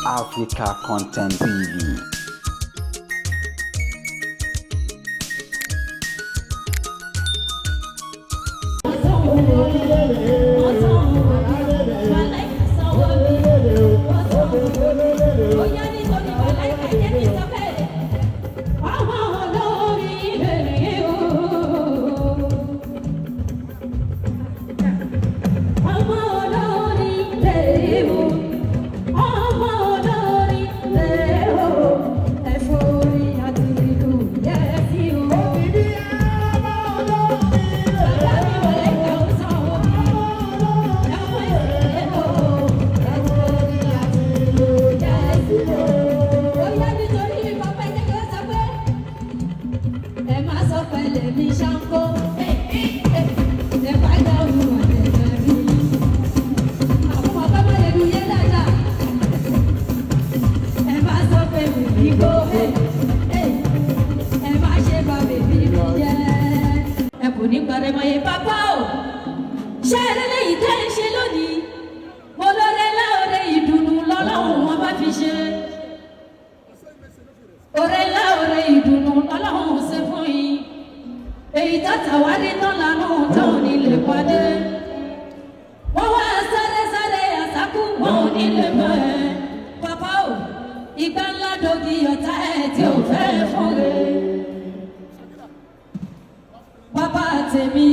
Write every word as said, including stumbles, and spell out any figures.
Africa Content T V. Ẹ máa sọpẹ́ lẹ́mí ṣáńkó. Ẹ bá dá olúwa tẹ̀ máa rí. Àwọn ọmọ bá máa lè lu yẹn dáadáa. Ẹ máa sọpẹ́ bèbí gbó. Ẹ máa ṣe bá bèbí mi jẹ́. Ẹ kò ní parẹ́ mọ́ yẹn, bàbá o. Ṣé ẹ lélẹ́yìí tẹ́ ẹ ṣe lónìí? Mo lóore ńlá, oore ìdùnnú lọ́lọ́run wọn bá fi ṣe. Oore ńlá, oore ìdùnnú lọ́lọ́run ṣe fún yín. Èyí tó tàwárí tán lánàá tán ò ní lè pàdé. Wọ́n wá sáré sáré àsákú, wọn ò ní lè mọ̀ ẹ́. Bàbá o, ìgbà ńlá dogi ọ̀tá ẹ̀ tí ò fẹ́ fún rẹ̀. Bàbá tèmi,